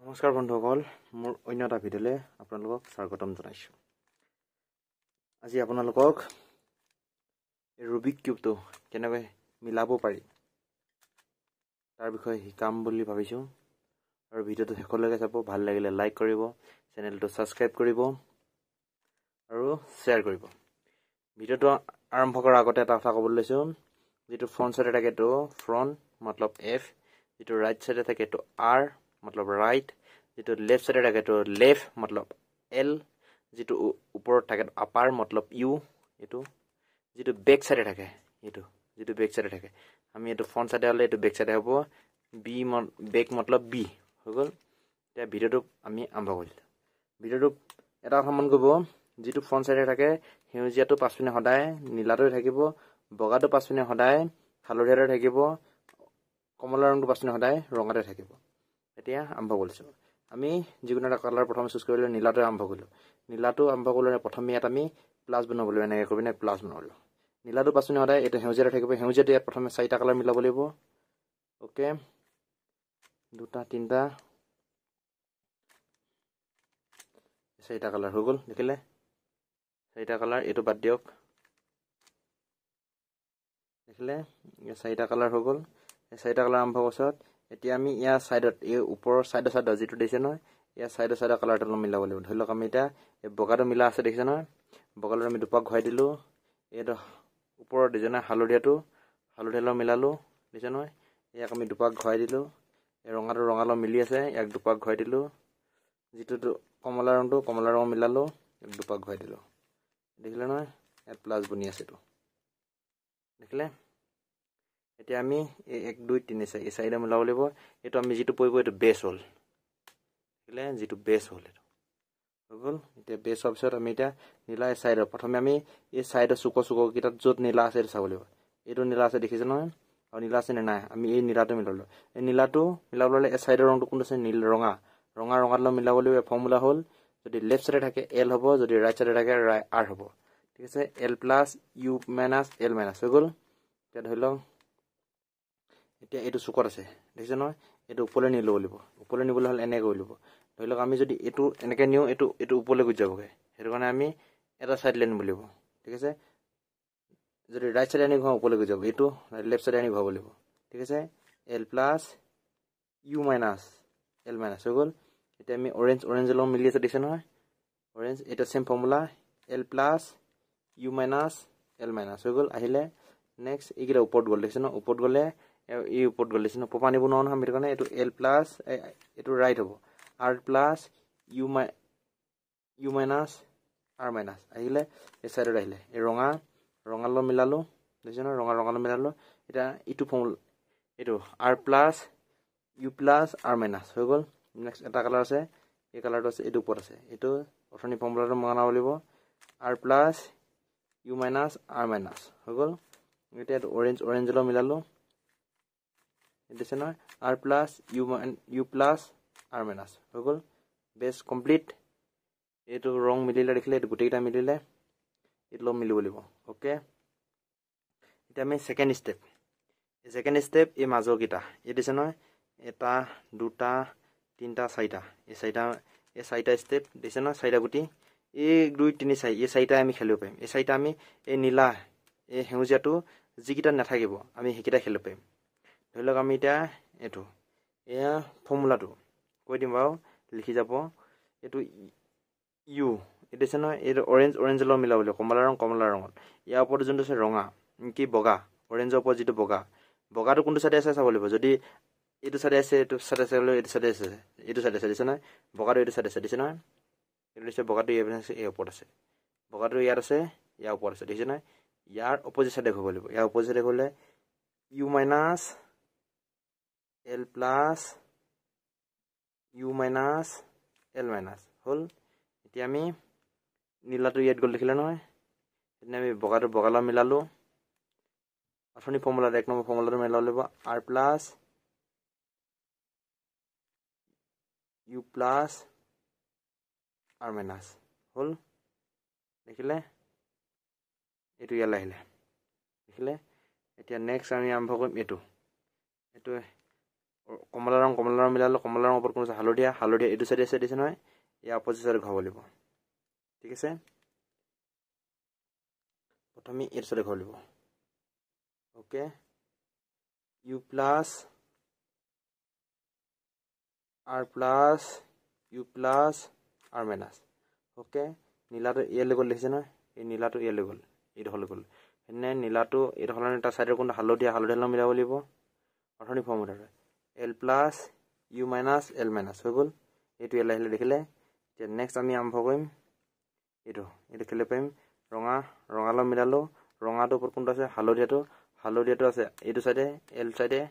নমস্কাৰ বন্ধুসকল, মোৰ অন্য এটা ভিডিঅ'লৈ আপোনালোকক স্বাগতম জনাইছোঁ। আজি আপোনালোকক ৰুবিক কিউবটো কেনেকৈ মিলাব পাৰি তাৰ বিষয়ে শিকাম বুলি ভাবিছোঁ। আৰু ভিডিঅ'টো শেষলৈকে চাব, ভাল লাগিলে লাইক কৰিব, চেনেলটো ছাবস্ক্ৰাইব কৰিব আৰু শ্বেয়াৰ কৰিব। ভিডিঅ'টো আৰম্ভ কৰাৰ আগতে এটা কথা ক'বলৈ লৈছোঁ, যিটো ফ্ৰণ্ট চাইডে থাকে এইটো ফ্ৰণ্ট মতলব এফ, যিটো ৰাইট চাইডে থাকে এইটো আৰ মতলব ৰাইট, যিটো লেফ্ট চাইডে থাকে এইটো লেফ্ট মতলব এল, যিটো ওপৰত থাকে আপাৰ মতলব ইউ, এইটো যিটো বেক চাইডে থাকে এইটো যিটো বেক চাইডে থাকে, আমি এইটো ফ্ৰণ্ট চাইডে হ'লে এইটো বেক চাইডে হ'ব বি, বেক মতলব বি হৈ গ'ল। এতিয়া ভিডিঅ'টো আমি আৰম্ভ কৰিলোঁ। ভিডিঅ'টো এটা কথা মন কৰিব, যিটো ফ্ৰণ্ট চাইডে থাকে সেউজীয়াটো পাছপিনে সদায় নীলাটোৱে থাকিব, বগাটো পাছপিনে সদায় হালধীয়াটোৱে থাকিব, কমলা ৰংটো পাছপিনে সদায় ৰঙাটোৱে থাকিব। এতিয়া আৰম্ভ কৰিছোঁ। আমি যিকোনো এটা কালাৰ প্ৰথমে চুজ কৰিলোঁ, নীলাটোৱে আৰম্ভ কৰিলোঁ। নীলাটো আৰম্ভ কৰিলে প্ৰথমে ইয়াত আমি প্লাছ বনাব লাগিব, এনেকৈ কৰি পিনে প্লাছ বনালোঁ। নীলাটো পাছপিনে সদায় এইটো সেউজীয়াটো থাকিব, সেউজীয়াটো ইয়াত প্ৰথমে চাৰিটা কালাৰ মিলাব লাগিব। অ'কে, দুটা তিনিটা চাৰিটা কালাৰ হৈ গ'ল, দেখিলে চাৰিটা কালাৰ। এইটো বাদ দিয়ক, দেখিলে চাৰিটা কালাৰ হৈ গ'ল। এই চাৰিটা কালাৰ আৰম্ভ পাছত এতিয়া আমি ইয়াৰ ছাইডত এই ওপৰৰ ছাইডৰ ছাইডত যিটো দিছে নহয়, ইয়াৰ ছাইডৰ ছাইডৰ কালাৰটো অলপ মিলাব লাগিব। ধৰি লওক আমি এতিয়া এই বগাটো মিলা আছে, দেখিছে নহয়, বগাটো আমি দুপাক ঘূৰাই দিলোঁ। এইটো ওপৰত দিছে নহয় হালধীয়াটো, হালধীয়া মিলালোঁ, দিছে নহয়, ইয়াক আমি দুপাক ঘূৰাই দিলোঁ। এই ৰঙাটো ৰঙালৰ মিলি আছে, ইয়াক দুপাক ঘূৰাই দিলোঁ। যিটো কমলা ৰংটো কমলা ৰং মিলালোঁ, ইয়াক দুপাক ঘূৰাই দিলোঁ। দেখিলে নহয়, ইয়াত প্লাছ বনি আছে এইটো, দেখিলে। এতিয়া আমি এই 1 2 3 4 এই চাৰিটা মিলাব লাগিব। এইটো আমি যিটো পৰিব এইটো বেছ হ'ল, দেখিলে যিটো বেছ হ'ল এইটো হৈ গ'ল। এতিয়া বেছ হোৱাৰ পিছত আমি এতিয়া নীলা এই চাইডৰ প্ৰথমে আমি এই চাইডৰ চুকৰ চুকৰকেইটাত য'ত নীলা আছে এইটো চাব লাগিব। এইটো নীলা আছে দেখিছে নহয়, আৰু নীলা আছে নে নাই, আমি এই নীলাটো মিলালোঁ। এই নীলাটো মিলাবলৈ হ'লে এই চাইডৰ ৰংটো কোনটো আছে, নীল ৰঙা, ৰঙা ৰঙাটো মিলাব লাগিব। ফৰ্মুলা হ'ল যদি লেফ্ট চাইডে থাকে এল হ'ব, যদি ৰাইট চাইডে থাকে আৰ হ'ব। ঠিক আছে, L plus U minus L minus হৈ গ'ল। এতিয়া ধৰি লওক এতিয়া এইটো চুকত আছে, দেখিছে নহয়, এইটো ওপৰলৈ নি ল'ব লাগিব। ওপৰলৈ নিবলৈ হ'লে এনেকৈ কৰি ল'ব। ধৰি লওক আমি যদি এইটো এনেকৈ নিওঁ, এইটো এইটো ওপৰলৈ গুচি যাবগৈ, সেইটো কাৰণে আমি এটা ছাইডলৈ নিব লাগিব। ঠিক আছে, যদি ৰাইট ছাইডে আনি ঘূৰাওঁ ওপৰলৈ গুচি যাব, এইটো লেফ্ট ছাইডে আনি ঘূৰাব লাগিব। ঠিক আছে, L plus U minus L minus হৈ গ'ল। এতিয়া আমি অৰেঞ্জ অৰেঞ্জৰ লগত মিলি আছে, দেখিছে নহয়, অৰেঞ্জ, এইটো same formula L plus U minus L minus হৈ গ'ল। আহিলে নেক্সট এইকেইটা ওপৰত গ'ল, দেখিছে নহয়, ওপৰত গ'লে এই ওপৰত গ'ল, দেখিছে নহয়, ওপৰ আনিব নোৱাৰোঁ নহয় আমি, সেইটো কাৰণে এইটো এল প্লাছ এইটো ৰাইট হ'ব, R plus U U minus R minus আহিলে এই ছাইডত আহিলে এই ৰঙা ৰঙালৈ মিলালোঁ, দেখিছে নহয়, ৰঙা ৰঙালৈ মিলালোঁ। এতিয়া এইটো ফৰ্মুলা এইটো R plus U plus R minus হৈ গ'ল। নেক্সট এটা কালাৰ আছে, এই কালাৰটো আছে, এইটো ওপৰত আছে, এইটো অথনি ফৰ্মুলাটো বনাব লাগিব, R plus U minus R minus হৈ গ'ল। এতিয়া এইটো অৰেঞ্জ অৰেঞ্জলৈ মিলালোঁ, দিছে নহয়, R plus U plus R minus হৈ গ'ল। বেছ কমপ্লিট। এইটো ৰং মিলিলে, দেখিলে এইটো গোটেইকেইটা মিলিলে, এইটো লগত মিলিব লাগিব। অ'কে, এতিয়া আমি ছেকেণ্ড ষ্টেপ, এই ছেকেণ্ড ষ্টেপ এই মাজৰকেইটা এই দিছে নহয়, এটা দুটা তিনিটা চাৰিটা, এই চাৰিটা, এই চাৰিটা ষ্টেপ দিছে নহয়, চাৰিটা গুটি, 1 2 3 4 এই চাৰিটাই আমি খেলিব পাৰিম। এই চাৰিটা আমি এই নীলা এই সেউজীয়াটো যিকেইটা নাথাকিব আমি সেইকেইটা খেলিব পাৰিম। ধৰি লওক আমি এতিয়া এইটো এয়া ফৰ্মুলাটো কৈ দিম বাৰু, লিখি যাব। এইটো ইউ এইটো আছে নহয়, এইটো অৰেঞ্জ অৰেঞ্জৰ লগত মিলাব লাগিব, কমলা ৰং কমলা ৰঙত। ইয়াৰ ওপৰত যোনটো আছে ৰঙা কি বগা, অৰেঞ্জৰ ওপৰত যিটো বগা, বগাটো কোনটো চাইডে আছে চাব লাগিব। যদি এইটো চাইডে আছে, এইটো চাইডে আছে, এইটো চাইডে আছে, এইটো চাইডে আছে, দিছে নহয়, বগাটো এইটো চাইডে আছে, দিছে নহয়, এইটো দিছে, বগাটো ইয়াত আছে, এই ওপৰত আছে, বগাটো ইয়াত আছে, ইয়াৰ ওপৰত আছে, দেখিছে নহয়। ইয়াৰ অপজিট চাইডে ঘূৰিব লাগিব। ইয়াৰ অপজিট চাইডে ঘূৰিলে U minus L plus U minus L minus হ'ল। এতিয়া আমি নীলাটো ইয়াত গ'ল, দেখিলে নহয়, সেইদিনা আমি বগাটো বগালৈ মিলালোঁ। অথনি ফৰ্মুলাত 1 নম্বৰ ফৰ্মুলাটো মিলাব লাগিব, R plus U plus R minus হ'ল, দেখিলে, এইটো ইয়ালৈ আহিলে, দেখিলে। এতিয়া নেক্সট আমি আৰম্ভ কৰিম এইটো, এইটো কমলা ৰং, কমলা ৰং মিলালোঁ। কমলা ৰঙৰ ওপৰত কোন আছে? হালধীয়া। হালধীয়া এইটো চাইডে আছে, দিছে নহয়, ইয়াৰ অপজিট চাইডে ঘূৰাব লাগিব। ঠিক আছে, প্ৰথমে এইটো চাইডে ঘূৰাব লাগিব। Okay, U plus R plus U plus R minus. Okay, নীলাটো ইয়ালৈ গ'ল, দেখিছে নহয়, এই নীলাটো ইয়ালৈ গ'ল, এইডোখৰলৈ গ'ল। সেইদিনা নীলাটো এইডোখৰলৈ, তাৰ চাইডৰ কোনটো? হালধীয়া। হালধীয়া লগত মিলাব লাগিব। অথনি ফৰ্মুলাটো L plus U minus L minus হৈ গ'ল। এইটো ইয়ালৈ আহিলে, দেখিলে। এতিয়া নেক্সট আমি আৰম্ভ কৰিম এইটো। এইটো খেলিব পাৰিম। ৰঙা, ৰঙালৈ মিলালোঁ। ৰঙাটোৰ ওপৰত কোনটো আছে? হালধীয়াটো। হালধীয়াটো আছে এইটো চাইডে, এল চাইডে,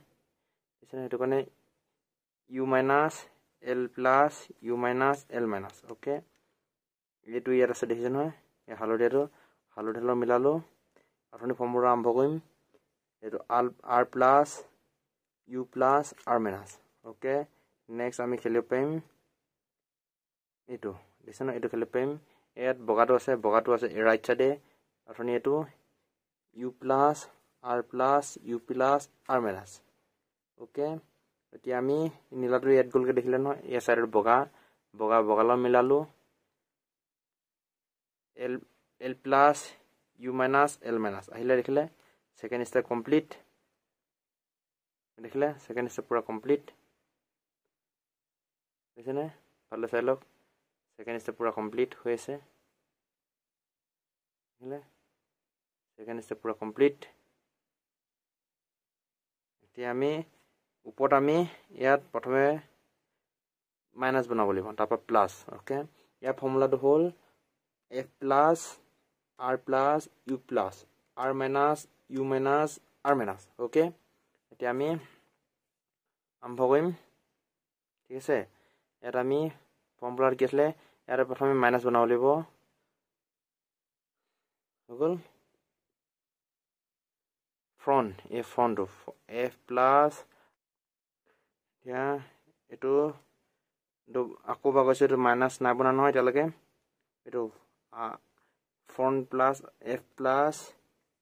সেইটো কাৰণে U minus L plus U minus L minus. Okay, এইটো ইয়াত আছে, দেখিছে নহয়, এই হালধীয়াটো। হালধীয়ালৈ মিলালোঁ। অথনি ফৰ্মুলা আৰম্ভ কৰিম। এইটো আল R plus U plus R minus. Okay, next আমি খেলিব পাৰিম এইটো, দেখিছে নহয়, এইটো খেলিব পাৰিম। ইয়াত বগাটো আছে, বগাটো আছে ৰাইট চাইডে। অথনি এইটো U plus R plus U plus R minus. Okay, এতিয়া আমি নীলাটো ইয়াত গ'লগৈ, দেখিলে নহয়, ইয়াৰ চাইডত বগা, বগা, বগালৈ মিলালোঁ। L L plus U minus L minus আহিলে, দেখিলে। ছেকেণ্ড ষ্টেপ কমপ্লিট, দেখিলে, ছেকেণ্ড ষ্টেপ পূৰা কমপ্লিট, দেখিছেনে? ভালদৰে চাই লওক, ছেকেণ্ড ষ্টেপ পূৰা কমপ্লিট হৈ আছে, দেখিলে, ছেকেণ্ড ষ্টেপ পূৰা কমপ্লিট। এতিয়া আমি ওপৰত আমি ইয়াত প্ৰথমে মাইনাছ বনাব লাগিব, তাৰপৰা প্লাছ। অ'কে, ইয়াৰ ফৰ্মুলাটো হ'ল F plus R plus U plus R minus U minus R minus. Okay, এতিয়া আমি আৰম্ভ কৰিম। ঠিক আছে, ইয়াত আমি ফৰ্মুলাত কি আছিলে? ইয়াতে প্ৰথমে মাইনাছ বনাব লাগিব, হৈ গ'ল। ফ্ৰণ্ট, এই ফ্ৰণ্টটো এফ প্লাছ, এতিয়া এইটো আকৌ বা কৈছোঁ, এইটো মাইনাছ নাই বনা নহয় এতিয়ালৈকে। এইটো front plus F plus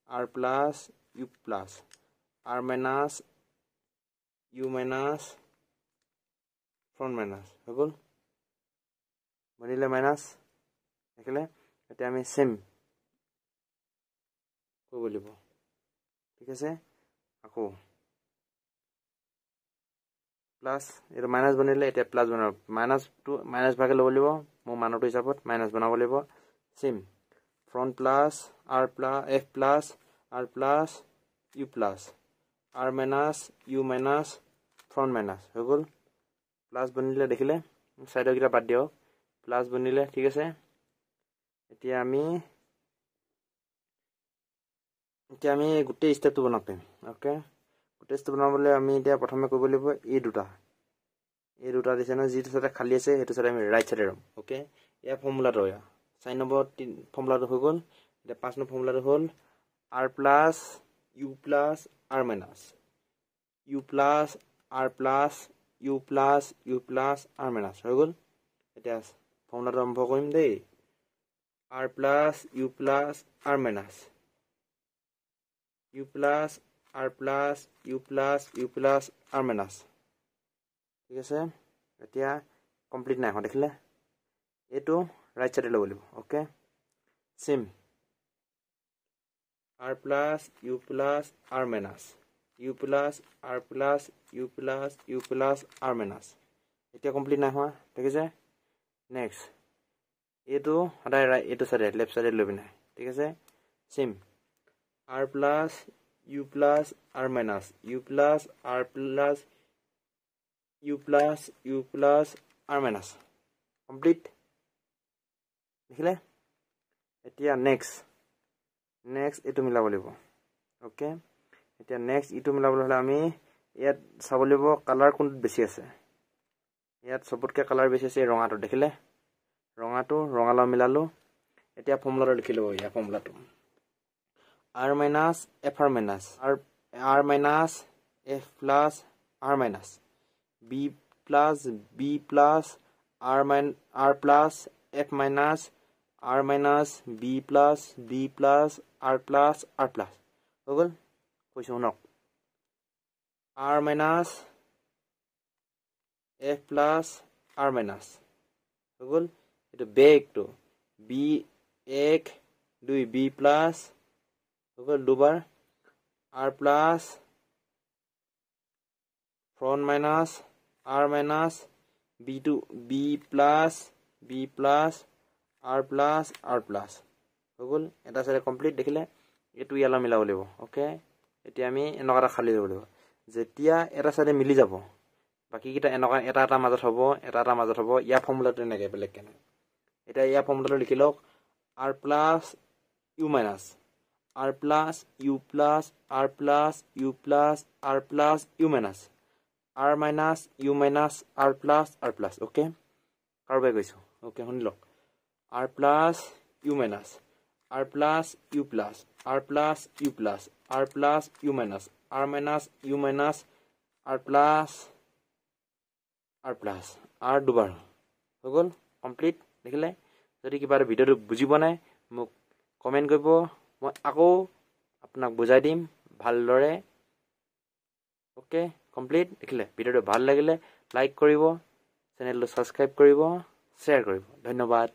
R plus U plus R minus U minus front minus হৈ গ'ল, বনিলে মাইনাছ, দেখিলে। এতিয়া আমি চেম কৰিব লাগিব। ঠিক আছে, আকৌ প্লাছ, এইটো মাইনাছ বনিলে, এতিয়া প্লাছ বনাব। মাইনাছটো মাইনাছ ভাগে ল'ব লাগিব, মোৰ মানটো হিচাপত মাইনাছ বনাব লাগিব। Same front plus R plus F plus R plus U plus R minus U minus front minus হৈ গ'ল। প্লাছ বনিলে, দেখিলে, চাইডৰকেইটা বাদ দিয়ক, প্লাছ বনিলে। ঠিক আছে, এতিয়া আমি গোটেই ষ্টেপটো বনাব পাৰিম। অ'কে, গোটেই ষ্টেপ বনাবলৈ আমি এতিয়া প্ৰথমে কৰিব লাগিব এই দুটা, এই দুটা দিছে নহয়, যিটো চাইডে খালী আছে সেইটো চাইডে আমি ৰাইট চাইডে ল'ম। অ'কে, ইয়াৰ ফৰ্মুলাটো এয়া 4 নম্বৰ ফৰ্মুলাটো হৈ গ'ল। এতিয়া 5 নম্বৰ ফৰ্মুলাটো হ'ল R plus U plus R minus U plus R plus U plus U plus R minus হৈ গ'ল। এতিয়া ফৰ্মুলাটো আৰম্ভ কৰিম দেই। R plus U plus R minus U plus R plus U plus U plus R minus. ঠিক আছে, এতিয়া complete নাই হোৱা, দেখিলে, এইটো ৰাইট চাইডে ল'ব লাগিব। Okay, same R plus U plus R minus U plus R plus U plus U plus R minus. এতিয়া কমপ্লিট নাই হোৱা, দেখিছে। নেক্সট এইটো সদায় এইটো চাইডে, লেফ্ট চাইডে লৈ পিনে। ঠিক আছে, same R plus U plus R minus U plus R plus U plus U plus R minus complete, দেখিলে। এতিয়া নেক্সট এইটো মিলাব লাগিব। অ'কে, এতিয়া নেক্সট ইটো মিলাবলৈ হ'লে আমি ইয়াত চাব লাগিব কালাৰ কোনটোত বেছি আছে। ইয়াত চবতকৈ কালাৰ বেছি আছে এই ৰঙাটো, দেখিলে, ৰঙাটো ৰঙালাও মিলালোঁ। এতিয়া ফৰ্মুলাটো লিখি ল'ব। ইয়াৰ ফৰ্মুলাটো R minus F R minus R R minus F plus R minus B plus B plus R R plus F minus R minus B plus B plus R plus R plus হৈ গ'ল। কৈছোঁ শুনক, R minus F plus R minus হৈ গ'ল। এইটো বেগটো B 1 2 B plus হৈ গ'ল দুবাৰ, R plus front minus R minus B two B plus B plus R plus R plus হৈ গ'ল। এটা চাইডে কমপ্লিট দেখিলে, এইটো ইয়ালৈ মিলাব লাগিব। অ'কে, এতিয়া আমি এনেকুৱা এটা খালী ল'ব লাগিব। যেতিয়া এটা চাইডে মিলি যাব, বাকীকেইটা এনেকুৱা এটা এটা মাজত হ'ব, এটা এটা মাজত হ'ব। ইয়াৰ ফৰ্মুলাটো এনেকৈ বেলেগ কেনে। এতিয়া ইয়াৰ ফৰ্মুলাটো লিখি লওক, R plus U minus R plus U plus R plus U plus R plus U minus R minus U minus R plus R plus. Okay, কাৰোবাই কৈছোঁ, অ'কে শুনি লওক, R plus U minus R plus U plus R plus U plus R plus U minus R minus U minus R plus R plus R দুবাৰ হৈ গ'ল, complete দেখিলে। যদি কিবা এটা ভিডিঅ'টো বুজি পোৱা নাই, মোক কমেণ্ট কৰিব, মই আকৌ আপোনাক বুজাই দিম ভালদৰে। অ'কে, কমপ্লিট দেখিলে। ভিডিঅ'টো ভাল লাগিলে লাইক কৰিব, চেনেলটো ছাবস্ক্ৰাইব কৰিব, শ্বেয়াৰ কৰিব। ধন্যবাদ।